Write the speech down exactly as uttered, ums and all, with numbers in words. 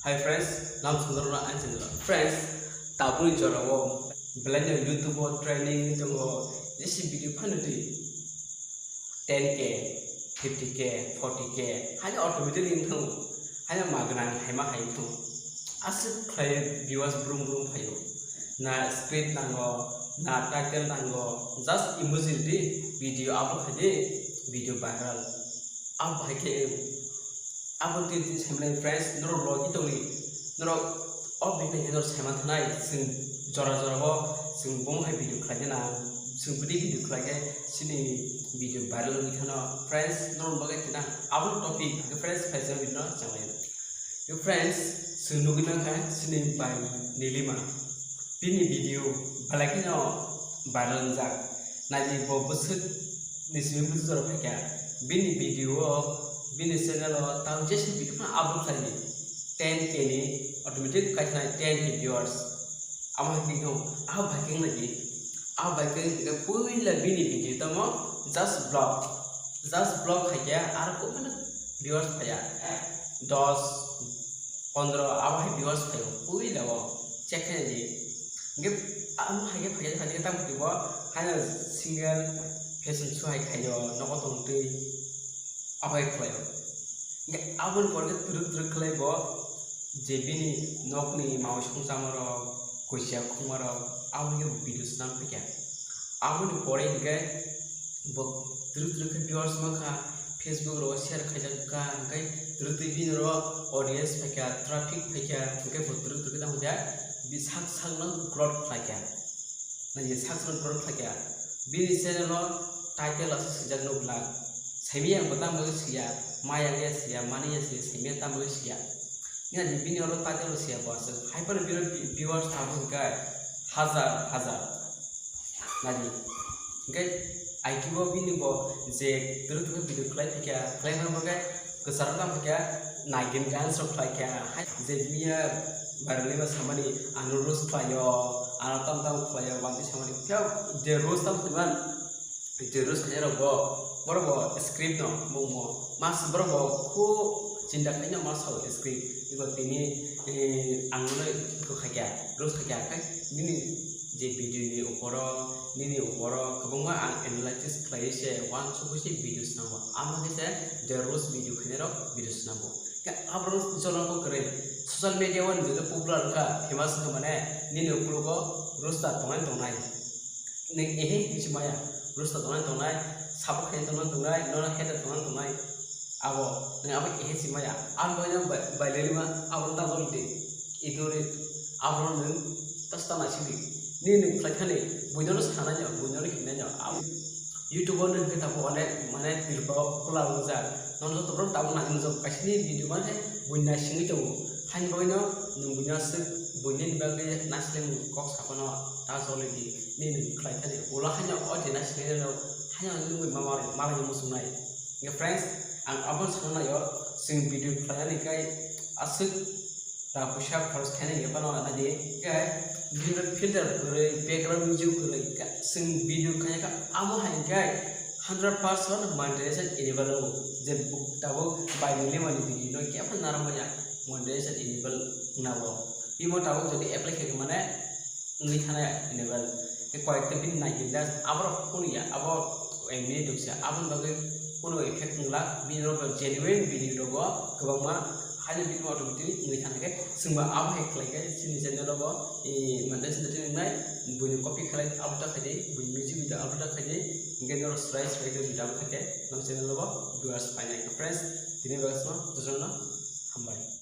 Hi friends, nam sundorno ang channel. Friends, tabuni jorao belai no YouTube o trending wngwi tongo, jesi video phano twi ten K, fifty K, forty K, haino automatically wng thango, haino magwrang haima hai wng thango. Aswk khlai viewers brum brum phaio. Na script nango, na title nango, just emoji di, video upload khai di, video viral. Abo hai khe, abo twi twi saimani friends, norok logi tongni, norok o bini norok saiman thanai, chwng jora jora o chwng bomo hai video khlai di na, chwng bini video khlai khe chini video viral wngwi thano. Friends, norok bagwi twi na abo topic, friends, phaisa video no changlai. Yo friends, chwng nugwi mankha chini bai Nilima. Bini video belai kheno viral wngjak. Naidi bo bwswk ni simi bwswk jora phaikha. Bini video o, bini channel o tamo jesa video phano upload khlaidi. Ten K ni automatic kaisa ten K viewers. Amo hai khe no, ah bai khe naidi. Ah bai khe puila bini video tamo just vlog. Just vlog khaikhe aro kok phano viewers phaiya. Dos, pondro, abo hai viewers phaio, puila o check khe di. Hingke amo hai khe phai khe phai khe tamo twi bo haino single fashion show hai khaio, nogo tong twi abo hai khlaio. Hingke aboni pore khe twrwk twrwk khlai bo je bini nokni mao songchama rok, kusia khuma rok, abo hai khe video swnam phaikha. Aboni pore hingke bo twrwk twrwk khe viewers mankha, Facebook rogo share khaijak kha, hingke twrwk twi bini oro audience phaikha, traffic phaikha, hingke bo twrwk twrwk khe tamo khe bi sak sakno growth khlaikha. Nai sak sakno growth khlaikha. Bini channel o title aswk swijak nuk glak. Saimanya bo tamo khe siya, maya ya siya, mani ya siya, saimanya tamo khe siya. Nai bini oro title o siya bo aswk. Hai phano bini viewers tabuk hingke hajar hajar. Nadi. Hingke I Q bo bini bo je twrwk twrwk video khlai phaikha, khlai phano bo khe kwcharo tamo khe nagin dance rok khlai kha. Hai je miya viral ma samani ano roast khlaio, ano tam tam khlaio, bangti samani. Phiya je roast tam twiman, je roast khairok bo, borok bo script no mungmo. Mas borok bo khu chinta khaino ma sao script. Ibo tini, eh, ang nono khaikha, roast khaikha, khai nini je video ni uporo, nini uporo kwbangma ang analysis khlaiwi se, uansukwi se video swnamgo. Amo khe se je roast video khainai rok video swnamgo. Khe aborok jolongo kwrwi social media o nini popular wngkha, famous wngkha mane nini ukologo roaster tongnai tongnai. Nwng ehe hinwi se maya, roaster tongnai tongnai, support khainai tongnai tongnai, nono hater tongnai tongnai. Abo nwng abo ehe se maya, ang boino bai, bai lelima, abo ta joldi. Ignore, abo nwng ta ta naisingdi. Nini nwng khlai thani, buino no sanai no, buino no hinai no. Abo YouTube o nwng khe tabuk onek mane tirpa o popular wngjak. Nono joto borok tabuk nai nukjago, kaisa ni video mane buino naisingwi tongo. Haini bagwi no nwng buino aswk buini bagwi naisingmung kok saphano ta jolidi. Nini nwng khlai thani, ulo haino o je naisingnairok haino nwngwi ma malai, malai muchungnai. Hingke friends, ang abo sakno naio, chwng video khlainani khe aswk rang puisa khoroch khainai hingke phano naidi, hingke video filter kwrwi, background music kwrwi, hingke chwng video khaina khe amo hai hingke hundred percent monetization enable wngo, je bo tabuk bai nili mani video no khe phano narwk manya monetization enable wngnabo. Imo tabuk jodi apply khaikhe mane wngwi thana enable. Tei koyekta bini naikhe just aborok phone ya, abo ek minute rok se, aboni bagwi kuno effect wng glak, bini rok genuine video rogo kwbangma haino bini automatic wngwi thana khe chwngbo abo hai khlai khe chini channel rogo, eh, monetization wngnai, buini copy khlai upload khaidi, buini music video upload khaidi, hingke norok swrai swrai khe video upload khaikhe norok channel rogo viewers painai. Friends, tini bagwi aswkno, jotono hambai.